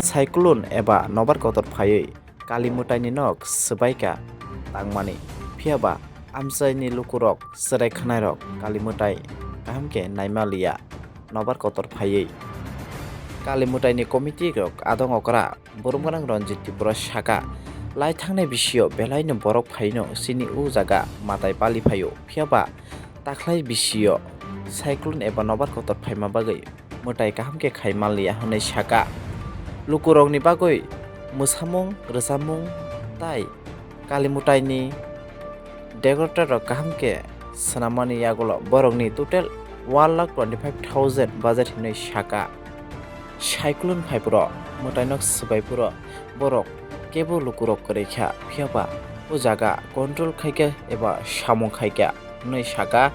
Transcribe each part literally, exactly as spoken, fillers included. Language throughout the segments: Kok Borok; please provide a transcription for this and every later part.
Cyclone eba nobar kotor phaiwi Kali mwtaini nok swbaikha tangmani, phiyaba amchaini lukurok chwrai khwnairok Kali mwtai kaham khe naima liya nobar kotor phaiwi. Kali mwtaini committee rok adong okra Burum gwnang Ranjit Tripura saka, lai thangnai bisio belaino borok phaino chini o jaga matai pali phaio, phiyaba takhlai bisio cyclone eba nobar kotor phaima bagwi mwtai kaham khe khai manliya hwnwi saka. Lukurokni bagwi mwsamung, rwchapmung tai Kali mwtaini decorator rok kaham khe swnammani yagulo borokni total one lakh twenty five thousand budget hinwi saka. Cyclone phaiphuru mwtainok swbaiphuru borok kebo lukurok kwrwi kha, phiyaba o jaga control khaikha eba samung khaikha hwnwi saka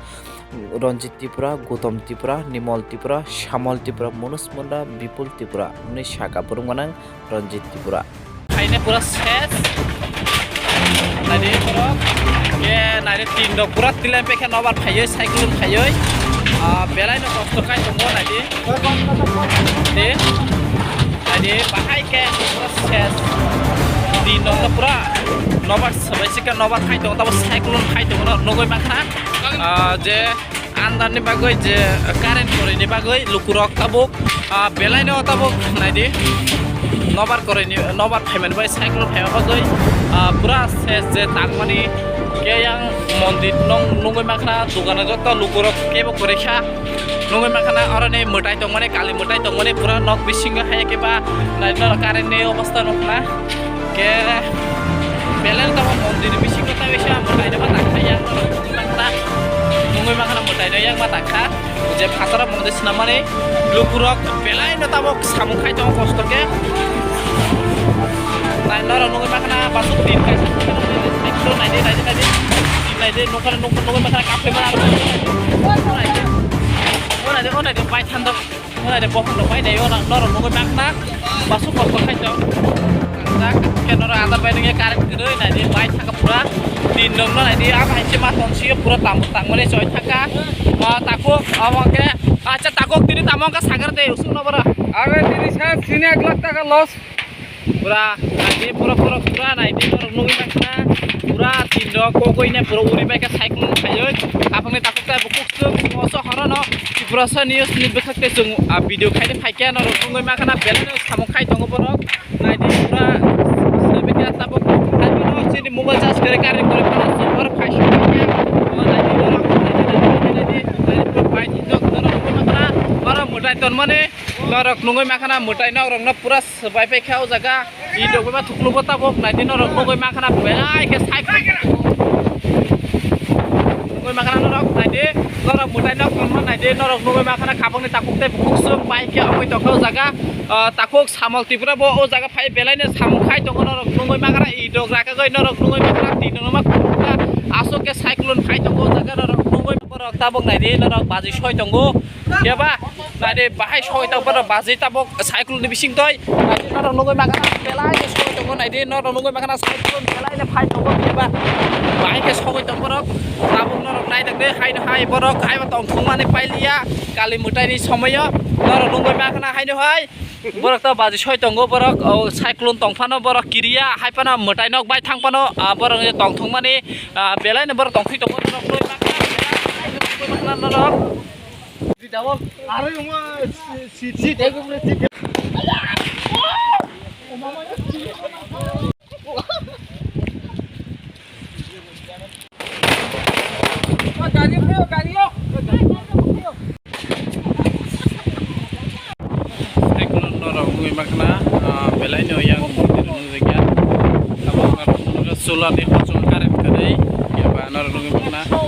Ranjit Tripura, Gautam Tripura, Nimol Tripura, Samol Tripura, Manoj Munda, Bipul Tripura hwnwi saka borok gwnang Ranjit Tripura. Khaina pura ses. Naidi borok. Ke naidi tin rok pura tilam pekha nobar phaioi, cyclone phaioi. Ah, belai no kosto khai tongo naidi. Di. Naidi bahai ke pura ses. Tin rok no pura nobar sabai sika nobar khai tongo, tabo cyclone khai tongo no nugui mankha. Ah, je Andarni bagwi je current korini bagwi lukurok tabuk, ah, belaino tabuk naidi nobar korini, nobar phaimani bai cycle phaima bagwi, ah, pura ses je tangmani keyang mondir nong nungwi mankha, dogano joto lukurok kebo kwrwi kha nungwi mankha, oroni mwtai tongmani, kali mwtai tongmani pura nok bisingo hai khe ba naidi currentni obostha nukna. Ke belai tamo mondir bisingo ta bisa mwtai no ma takha yang no nungwi mankha, nungwi mankha mwtai no yang ma takha. Je phataro mondir swnamani lukurok belai no tamo samung khai tongo kosto khe. Nai norok nungwi mankha basuk tin kaisa, naidi naidi naidi naidi nokha nungwi mankha kaphai ma. Onai de onai de bai thando. Mura de bokhok rok bai dai, ora norok nugwi mankha, basu kosto khai tong. Dak ke norok adar bai nungya current kwrwi nai di, bai thaka pura. Tin rok no nai di, abo hai se ma tong sio pura tam tang mani choi thaka. Ah, takuk, abo ke, acha takuk tini tamo ka sagar de, usuk no bara. Are tini sa sini ek lakh taka loss. Pura naidi, pura, pura, pura naidi, norok nugwi mankha. Pura tin rok kogwi ne pura uri bai kha cyclone phaiwi. Aphangni takhuk tai bukhuk swk moso horono Tiprasa news ni bwkhak tei chwng, ah, video khaini phaikha norok nugwi mankha belai no samung khai tongo borok. Naidi pura sibikya tabuk hai bono chini mobile charge kare kare kore phana chwng oro phai sung kha. Naidi norok naidi, naidi, naidi, naidi, naidi, pura bai tin rok norok nugwi mankha. Oro mwtai tonmani norok nugwi mankha mwtai norok no pura Swbai pai kha o jaga, i dogwi ma thuklubo tabuk, naidi norok nugwi mankha belai khe cyclone. Nugwi mankha norok, naidi norok mwtai nok tongma, naidi norok nugwi mankha khapangni takhuk tei bukhuk swk bai khe ongwi tongkha o jaga. Ah, takhuk Samol Tripura bo o jaga phai belai no samung khai tongo, norok nugwi mankha i dog rakagwi norok nugwi mankha tin no ma khulukha. Aswk khe cyclone phai tongo o jaga, norok nugwi borok tabuk naidi norok baji soi tongo. Keba naidi bahai soi tong bono baji tabuk cyclone ni bising toi. Naidi norok nugwi mankha belai no soi tongo, naidi norok nugwi mankha cyclone belai no phai tongo, keba bahai khe soi tong borok. Tabuk norok naitokdi haino hai borok haiba tongthokmani pailiya kali mwtaini somoyo norok nugwi mankha haino hai. Borok ta baji soi tongo borok, o cyclone tongphano borok kiriya haiphano mwtai nok bai thangphano, ah, borok tongthokmani, ah, belai no borok tongthok tongo norok nugwi mankha norok. Cyclone norok wngwi mankha, ah, belai no yang mondir nungjak ya. Abo wngkha solar ni hachung current kwrwi, eba norok nugwi mankha.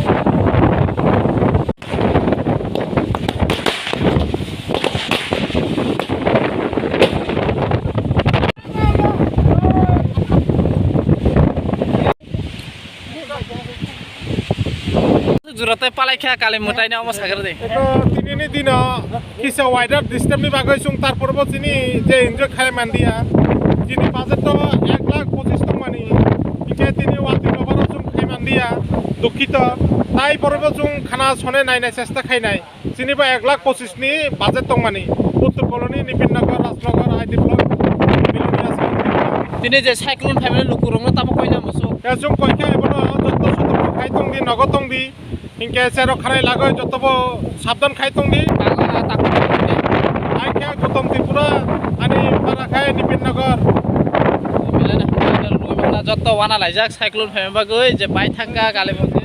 Jura tei palai kha kali mwtai no omo sagar de. Eko tinini dino kisa weather disturb ni bagwi chwng tarpor bo chini je enjoy khai mandiya. Chini budget to ek lakh pochis tongmani. Hingke tini watwi no baro chwng khai mandiya. Dukhito, tai borokbo chwng khana sone nainai chesta khainai. Chini bo ek lakh pochis ni budget tongmani. Uttor Colony, Nibin Nagar, Rajnagar, I D block, Belonia South. Tini je cyclone phaimani lukurokno tamo koina muchuk. Ya chwng koikha ebono jotto sotorko khai tongdi, nogo tongdi. Hinkhe cherok khanai lagoi jottobo sabdan khai tongdi. Tangla takuk tongdi. Ai khe Gautam Tripura, ani para khai Nibin Nagar. Jotto wana laijak cyclone phaima bagwi je bai thangkha Kali Mondir.